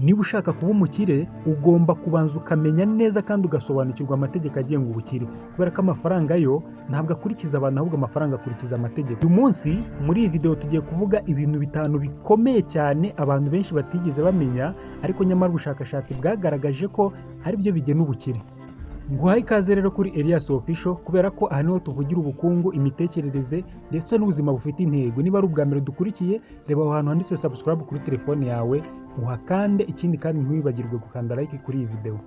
Niba ushaka kuba umukire, ugomba kubanza ukamenya neza kandi ugasobanukirwa amategeko agenga ubukire, kubera ko amafaranga yo ntabwo akurikiza abantu, ahubwo amafaranga akurikiza amategeko. Uyu munsi muri iyi video tugiye kuvuga ibintu bitanu bikomeye cyane abantu benshi batigeze bamenya, ariko nyamara ubushakashatsi bwagaragaje ko ari byo bigena ubukire. Nguhaye ikaze rero kuri Elias Official, kubera ko aha niho tuvugira ubukungu, imitekerereze ndetse n'ubuzima bufite intego. Niba ari ubwa mbere dukurikiye, reba aho hantu handitse subscribe kuri telefone yawe uhakande. Ikindi kandi, ntiwibagirwe gukanda like kuri iyi video.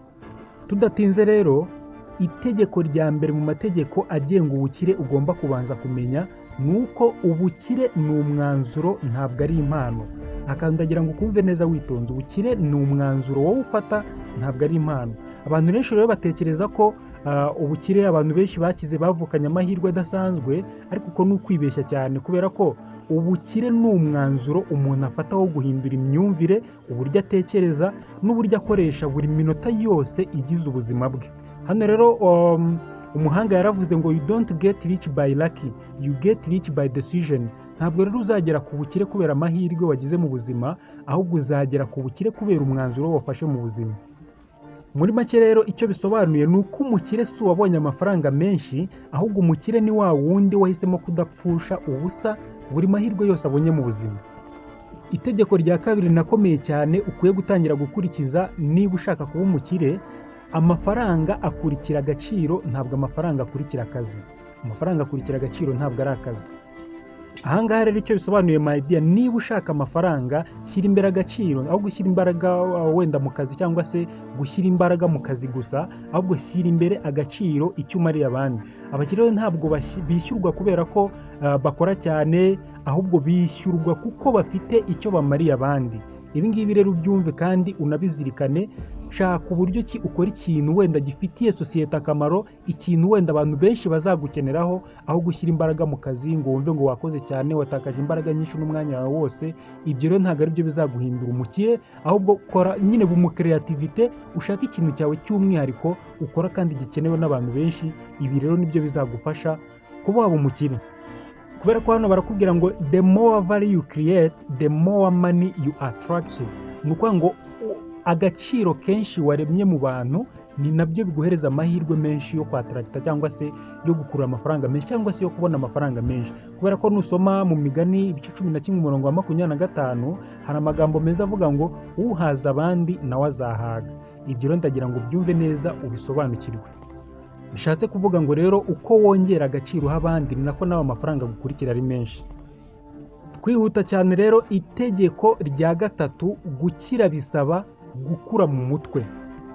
Tudatinze rero, itegeko rya mbere mu mategeko agenga ubukire ugomba kubanza kumenya ni uko ubukire ni umwanzuro, ntabwo ari impano. Akandagira ngo ukumve neza witonze: ubukire ni umwanzuro wowe ufata, ntabwo ari impano. Abantu benshi rero batekereza ko ubukire, abantu benshi bakize bavukanye amahirwe adasanzwe, ariko uko ni ukwibeshya cyane, kubera ko ubukire ni umwanzuro umuntu afata wo guhindura imyumvire, uburyo atekereza n'uburyo akoresha buri minota yose igize ubuzima bwe. Hano rero umuhanga yaravuze ngo: "You don't get rich by lucky, you get rich by decision." Ntabwo rero uzagera ku bukire kubera amahirwe wagize mu buzima, ahubwo uzagera ku bukire kubera umwanzuro wafashe mu buzima. Muri make rero, icyo bisobanuye ni uko umukire si uwabonye amafaranga menshi, ahubwo umukire ni wa wundi wahisemo kudapfusha ubusa buri mahirwe yose abonye mu buzima. Itegeko rya kabiri rinakomeye cyane ukwiye gutangira gukurikiza niba ushaka kuba umukire: amafaranga akurikira agaciro, ntabwo amafaranga akurikira akazi. Amafaranga akurikira agaciro, ntabwo ari akazi. Ahangaha rero icyo bisobanuye, my dear, niba ushaka amafaranga, shyira imbere agaciro aho gushyira imbaraga wenda mu kazi, cyangwa se gushyira imbaraga mu kazi gusa, ahubwo shyira imbere agaciro, icyo umariye abandi. Abakire rero ntabwo bishyurwa kubera ko bakora cyane, ahubwo bishyurwa kuko bafite icyo bamariye abandi. Ibi ngibi rero ubyumve kandi unabizirikane. Shaka uburyo ki ukora ikintu wenda gifitiye sosiyete akamaro, ikintu wenda abantu benshi bazagukeneraho, aho gushyira imbaraga mu kazi ngo wumve ngo wakoze cyane, watakaje imbaraga nyinshi n'umwanya wawe wose. Ibyo rero ntabwo ari byo bizaguhindura umukire. Ahubwo kora nyine bumu creativity, ushake ikintu cyawe cy'umwihariko ukora kandi gikenewe n'abantu benshi. Ibi rero nibyo bizagufasha kuba waba umukire, kubera ko hano barakubwira ngo: "The more value you create, the more money you attract." Ni ukuvuga ngo agaciro kenshi waremye mu bantu ni nabyo biguhereza amahirwe menshi yo kwattracta, cyangwa se yo gukurura amafaranga menshi, cyangwa se yo kubona amafaranga menshi. Kubera ko nusoma mu Migani ibice 11 umurongo wa 25, hari amagambo meza avuga ngo: "Uhaza abandi nawe azahaga." Ibyo rero ndagira ngo ubyumve neza, ubisobanukirwe. Bishatse kuvuga ngo rero uko wongera agaciro uha abandi, ni nako nawe amafaranga agukurikira ari menshi. Twihuta cyane rero, itegeko rya gatatu: gukira bisaba gukura mu mutwe.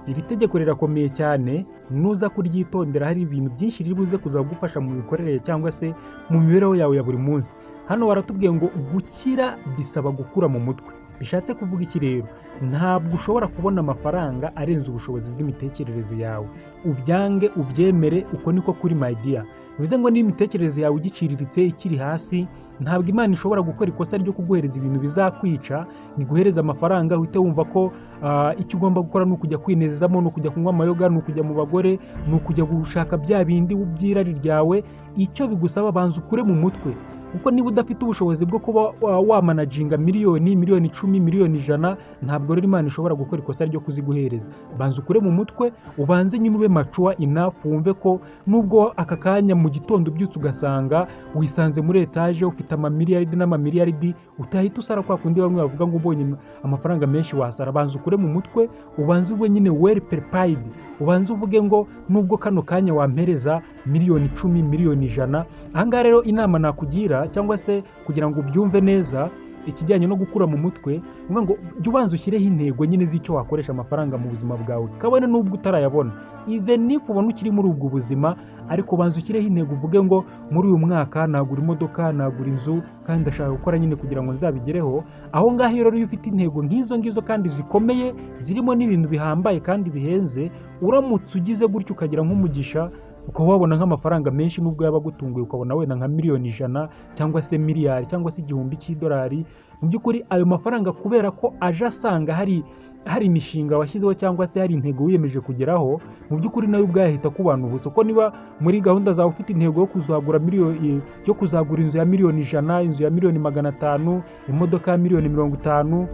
Iri tegeko rirakomeye cyane. Nuza kuryitondera, hari ibintu byinshi riri buze kuza kugufasha mu mikorere cyangwa se mu mibereho yawe ya buri munsi. Hano baratubwiye ngo gukira bisaba gukura mu mutwe. Bishatse kuvuga iki rero? Ntabwo ushobora kubona amafaranga arenze ubushobozi bw'imitekerereze yawe. Ubyange ubyemere, uko niko kuri, my dear. Bivuze ngo niba imitekerereze yawe igiciriritse, ikiri hasi, ntabwo Imana ishobora gukora ikosa ryo kuguhereza ibintu bizakwica, iguhereza amafaranga uhite wumva ko icyo ugomba gukora ni ukujya kwinezezamo, ni ukujya kunywa amayoga, ni ukujya mu bagore, ni ukujya gushaka bya bindi by'irari ryawe. Icyo bigusaba, banza ukure mu mutwe, kuko niba udafite ubushobozi bwo kuba wamanaginga miliyoni, miliyoni 10, miliyoni 100, ntabwo rero Imana ishobora gukora ikosa ryo kuziguhereza. Banza ukure mu mutwe, ubanze nyine ube mature enough, wumve ko nubwo aka kanya mu gitondo ubyutse ugasanga wisanze muri etaje ufite amamiliyaridi n'amamiliyaridi, utahita usara kwa kundi bamwe bavuga ngo ubonye amafaranga menshi wasara. Banza ukure mu mutwe, ubanze ube nyine well prepared, ubanze uvuge ngo nubwo kano kanya wampereza miliyoni 10, miliyoni 100. Ahangaha rero inama nakugira, cyangwa se kugira ngo ubyumve neza ikijyanye no gukura mu mutwe, ni ukuvuga ngo jya ubanza ushyireho intego nyine z'icyo wakoresha amafaranga mu buzima bwawe, kabone n'ubwo utarayabona. Even if ubona ukiri muri ubwo buzima, ariko banza ushyireho intego, uvuge ngo muri uyu mwaka nagura imodoka, nagura inzu, kandi ndashaka gukora nyine kugira ngo nzabigereho. Aho ngaho rero, iyo ufite intego nk'izo ngizo kandi zikomeye, zirimo n'ibintu bihambaye kandi bihenze, uramutse ugize gutyo ukagira nk'umugisha ukaba wabona nk'amafaranga menshi, nubwo yaba agutunguye, ukabona wenda nka miliyoni 100 cyangwa se miliyari cyangwa se 1000 cy'idolari, mu by'ukuri ayo mafaranga, kubera ko aje asanga hari imishinga washyizeho cyangwa se hari intego wiyemeje kugeraho, mu by'ukuri nawe ubwayo ahita akubana ubusa. Kuko niba muri gahunda zawe ufite intego yo kuzagura miliyoni, yo kuzagura inzu ya miliyoni 100, inzu ya miliyoni 500, imodoka ya miliyoni 50.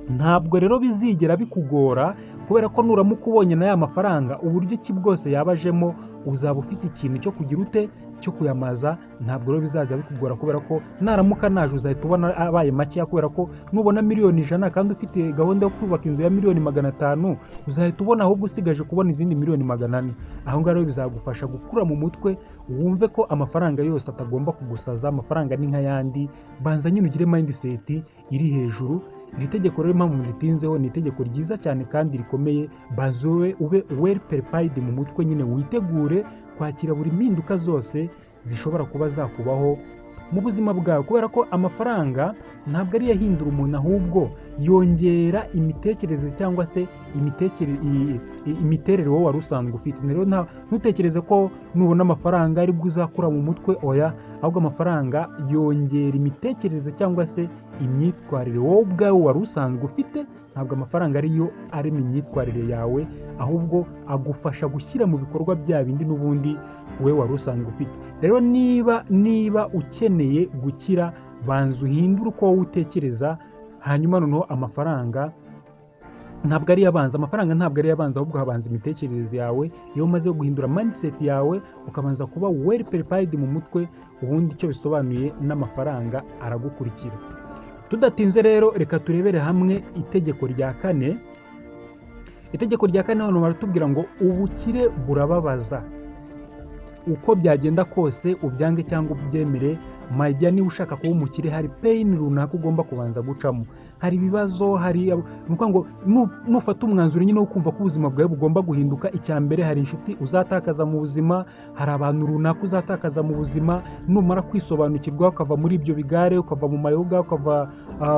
Ntabwo rero bizigera bikugora, kubera ko nuramuka ubonye na ya mafaranga, uburyo ki bwose yaba ajemo, uzaba ufite ikintu cyo kugira ute, cyo kuyamaza. Ntabwo rero bizajya bikugora, kubera ko naramuka naje uzahita ubona abaye makeya, kubera ko nubona 100 miliyoni kandi ufite gahunda yo kubaka inzu ya 500 miliyoni, uzahita ubona ahubwo usigaje kubona izindi 400 miliyoni. Aho ngaho rero bizagufasha gukura mu mutwe, wumve ko amafaranga yose atagomba kugusaza. Amafaranga ni nk'ayandi, banza nyine ugire mindset iri hejuru. Iri tegeko rero, impamvu ritinzeho, ni itegeko ryiza cyane kandi rikomeye. Banza ube well prepared mu mutwe nyine, witegure kwakira buri mpinduka zose zishobora kuba zakubaho mu buzima bwawe, kubera ko amafaranga ntabwo ariyo ahindura umuntu, ahubwo yongera imitekerereze cyangwa se imiterere wowe wari usanzwe ufite. Rero ntutekereze ko nubona amafaranga aribwo uzakura mu mutwe, oya, ahubwo amafaranga yongera imitekerereze cyangwa se imyitwarire wowe ubwawe wari usanzwe ufite. Ntabwo amafaranga ariyo arema imyitwarire yawe, ahubwo agufasha gushyira mu bikorwa bya bindi n'ubundi we wari usanzwe ufite. Rero niba ukeneye gukira, banza uhindure uko wowe utekereza, hanyuma noneho amafaranga ntabwo ariyo abanza. Amafaranga ntabwo ariyo abanza, ahubwo habanza imitekerereze yawe. Iyo umaze guhindura mindset yawe, ukabanza kuba well prepared mu mutwe, ubundi icyo bisobanuye n'amafaranga aragukurikira. Tudatinze rero, reka turebere hamwe itegeko rya kane. Itegeko rya kane hano baratubwira ngo ubukire burababaza. Uko byagenda kose, ubyange cyangwa ubyemere, my dear, niba ushaka kuba umukire, hari pain runaka ugomba kubanza gucamo, hari ibibazo, hari ni ukuvuga ngo nufata umwanzuro nyine wo kumva ko ubuzima bwawe bugomba guhinduka, icya mbere hari inshuti uzatakaza mu buzima, hari abantu runaka uzatakaza mu buzima. Numara kwisobanukirwa, ukava muri ibyo bigare, ukava mu mayoga, ukava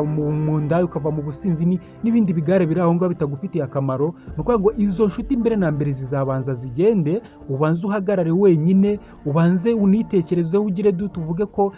mu ndaya, ukava mu businzi n'ibindi bigare biri aho ngaho bitagufitiye akamaro, ni ukuvuga ngo izo nshuti mbere na mbere zizabanza zigende, ubanze uhagarare wenyine, ubanze unitekerezeho, ugire duto, uvuge ko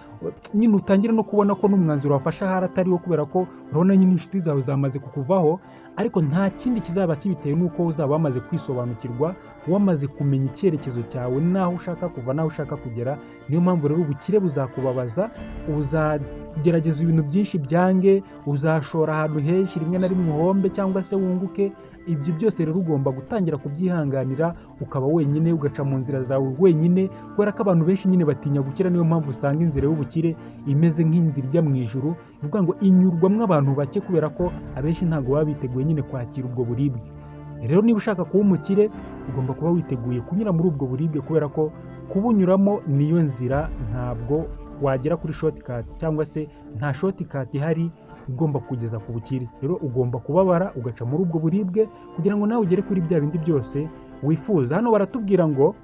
nyine utangire no kubona ko n'umwanzuro wafashe ahari atari wo, kubera ko urabona nyine inshuti zawe zamaze kukuvaho. Ariko nta kindi kizaba kibitewe n'uko uzaba wamaze kwisobanukirwa, wamaze kumenya icyerekezo cyawe n'aho ushaka kuva n'aho ushaka kugera. Niyo mpamvu rero ubukire buzakubabaza, uzagerageza ibintu byinshi byange, uzashora ahantu henshi, rimwe na rimwe uhombe cyangwa se wunguke. Ibyo byose rero ugomba gutangira kubyihanganira, ukaba wenyine, ugaca mu nzira zawe wenyine, kubera ko abantu benshi nyine batinya gukira. Niyo mpamvu usanga inzira y'ubukire imeze nk'inzira ijya mu ijuru, ni ukuvuga ngo inyurwamo abantu bake, kubera ko abenshi ntabwo baba biteguye nyine kwakira ubwo buribwe. Rero niba ushaka kuba umukire, ugomba kuba witeguye kunyura muri ubwo buribwe, kubera ko kubunyuramo niyo nzira. Ntabwo wagera kuri shortcut, cyangwa se nta shortcut ihari igomba kugeza ku bukire. Rero ugomba kubabara, ugaca muri ubwo buribwe kugira ngo nawe ugere kuri bya bindi byose wifuza. Hano baratubwira ngo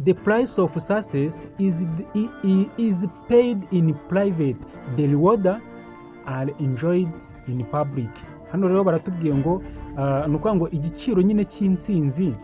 "The price of success is paid in private, the reward are enjoyed in public." Hano rero baratubwiye ngo ni ukuvuga ngo igiciro nyine cy'intsinzi, ni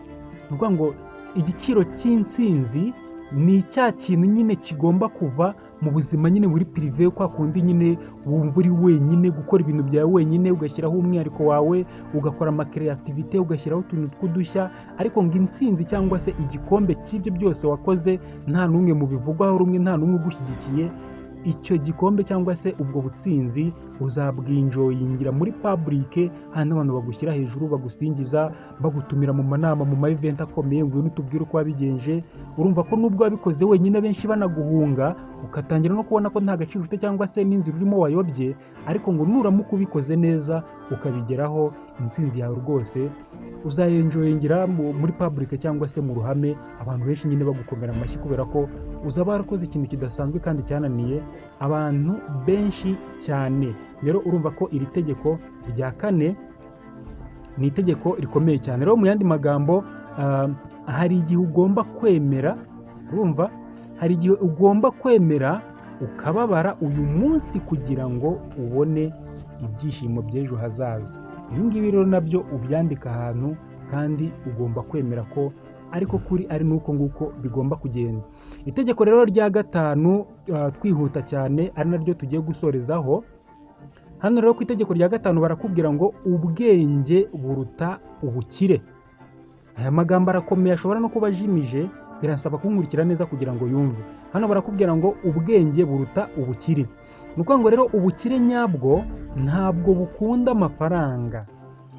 ukuvuga ngo igiciro cy'intsinzi ni cya kintu nyine kigomba kuva mu buzima nyine muri privé, kwa kundi nyine wumva uri wenyine, gukora ibintu byawe wenyine, ugashyiraho umwihariko wawe, ugakora ama creativity, ugashyiraho utuntu tw'udushya. Ariko ngo intsinzi cyangwa se igikombe cy'ibyo byose wakoze nta n'umwe mu bivugwaho rumwe, nta n'umwe ugushyigikiye, icyo gikombe cyangwa se ubwo butsinzi uzabwinjoyingira muri public, hano abantu bagushyira hejuru, bagusingiza, bagutumira mu manama, mu ma event akomeye, ngwino utubwire uko wabigenje. Urumva ko nubwo wabikoze wenyine, benshi banaguhunga, ugatangira no kubona ko nta gaciro ufite cyangwa se n'inzira urimo wayobye, ariko ngo nuramuka ubikoze neza ukabigeraho, intsinzi yawe rwose uzayenjoyingira muri public cyangwa se mu ruhame, abantu benshi nyine bagukomera amashyi, kubera ko uzaba warakoze ikintu kidasanzwe kandi cyananiye abantu benshi cyane. Rero urumva ko iri tegeko rya kane ni itegeko rikomeye cyane. Rero mu yandi magambo, hari igihe ugomba kwemera, urumva, hari igihe ugomba kwemera ukababara uyu munsi kugira ngo ubone ibyishimo by'ejo hazaza. Ibi ngibi rero nabyo ubyandika ahantu, kandi ugomba kwemera ko ariko kuri ari n'uko nguko bigomba kugenda. Itegeko rero rya gatanu, twihuta cyane, ari naryo tugiye gusorezaho. Hano rero ku itegeko rya gatanu barakubwira ngo ubwenge buruta ubukire. Aya magambo arakomeye, ashobora no kuba ajimije, birasaba kunkurikira neza kugira ngo yumve. Hano barakubwira ngo ubwenge buruta ubukire. Ni ukuvuga ngo rero ubukire nyabwo ntabwo bukunda amafaranga.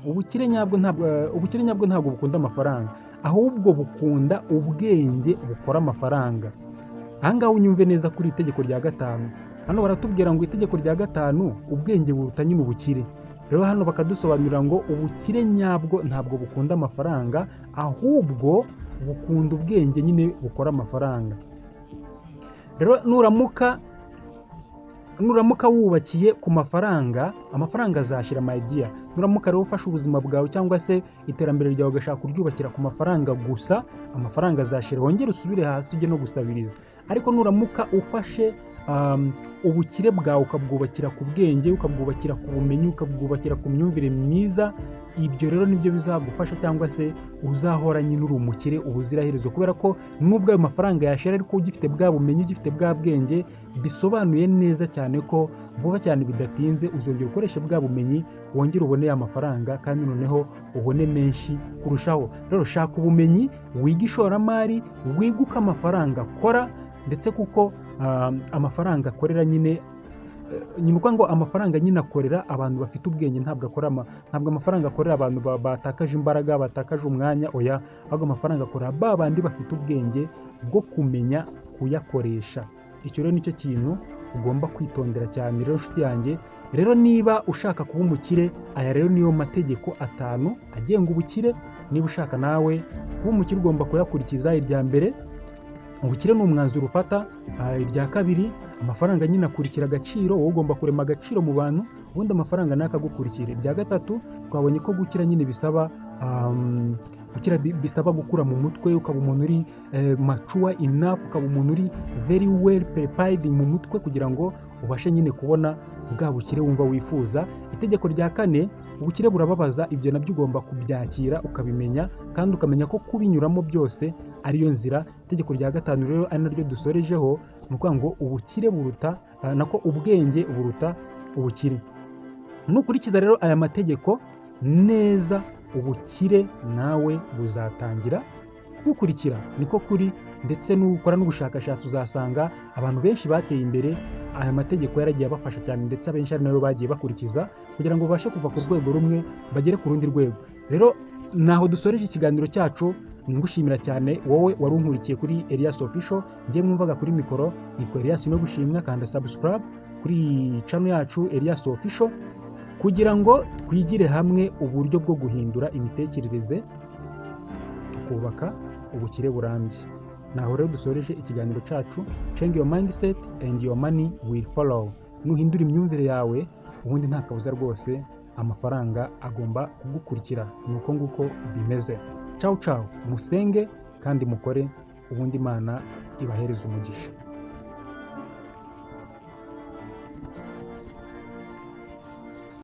Ubukire nyabwo ntabwo bukunda amafaranga, ahubwo bukunda ubwenge bukora amafaranga. Aha ngaha unyumve neza kuri iri tegeko rya gatanu. Hano baratubwira ngo itegeko rya gatanu, ubwenge buruta nyine ubukire. Rero hano bakadusobanurira ngo ubukire nyabwo ntabwo bukunda amafaranga, ahubwo bukunda ubwenge nyine bukora amafaranga. Rero nuramuka wubakiye ku mafaranga, amafaranga azashira, my dear. Nuramuka rero ufashe ubuzima bwawe cyangwa se iterambere ryawe ugashaka kuryubakira ku mafaranga gusa, amafaranga azashira, wongere usubire hasi ujye no gusabiriza. Ariko nuramuka ufashe ubukire bwawe ukabwubakira ku bwenge, ukabwubakira ku bumenyi, ukabwubakira ku myumvire myiza, ibyo rero nibyo bizagufasha cyangwa se uzahora nyine uri umukire ubuziraherezo, kubera ko nubwo ayo mafaranga yashira ariko ugifite bwa bumenyi, ugifite bwa bwenge, bisobanuye neza cyane ko vuba cyane bidatinze uzongera ukoreshe bwa bumenyi, wongere ubone ya mafaranga kandi noneho ubone menshi kurushaho. Rero shaka ubumenyi, wige ishoramari, wige uko amafaranga akora, ndetse kuko amafaranga akorera nyine uko ngo amafaranga nyine akorera abantu bafite ubwenge. Ntabwo amafaranga akorera abantu batakaje imbaraga, batakaje umwanya, oya, ahubwo amafaranga akorera ba bandi bafite ubwenge bwo kumenya kuyakoresha. Icyo rero nicyo kintu ugomba kwitondera cyane. Rero nshuti yanjye, rero niba ushaka kuba umukire, aya rero niyo mategeko atanu agenga ubukire. Niba ushaka nawe kuba umukire, ugomba kuyakurikiza. Irya mbere, ubukire ni umwanzuro ufata. Irya kabiri, amafaranga nyine akurikira agaciro, wowe ugomba kurema agaciro mu bantu, ubundi amafaranga nayo akagukurikira. Irya gatatu, twabonye ko gukira nyine bisaba gukira bisaba gukura mu mutwe, ukaba umuntu uri mature enough, ukaba umuntu uri very well prepared mu mutwe kugira ngo ubashe nyine kubona bwa bukire wumva wifuza. Itegeko rya kane, ubukire burababaza, ibyo nabyo ugomba kubyakira ukabimenya kandi ukamenya ko kubinyuramo byose ariyo nzira. Itegeko rya gatanu rero, ari naryo dusorejeho, ni ukuvuga ngo ubukire buruta nako ubwenge buruta ubukire. Nukurikiza rero aya mategeko neza, ubukire nawe buzatangira kugukurikira, niko kuri. Ndetse nukora n'ubushakashatsi uzasanga abantu benshi bateye imbere aya mategeko yaragiye abafasha cyane, ndetse abenshi ari nayo bagiye bakurikiza kugira ngo babashe kuva ku rwego rumwe bagere ku rundi rwego. Rero naho dusoreje ikiganiro cyacu. Ngushimira cyane wowe wari unkurikiye kuri Elias Official. Njye mwumvaga kuri mikoro nitwa Elias no gushimwa. Kanda subscribe kuri channel yacu Elias Official kugira ngo twigire hamwe uburyo bwo guhindura imitekerereze tukubaka ubukire burambye. Naho rero dusoreje ikiganiro cyacu. Change your mindset and your money will follow. Nuhindura imyumvire yawe, ubundi nta kabuza rwose amafaranga agomba kugukurikira. Ni uko nguko bimeze. Ciao ciao, musenge kandi mukore, ubundi Imana ibahereze umugisha.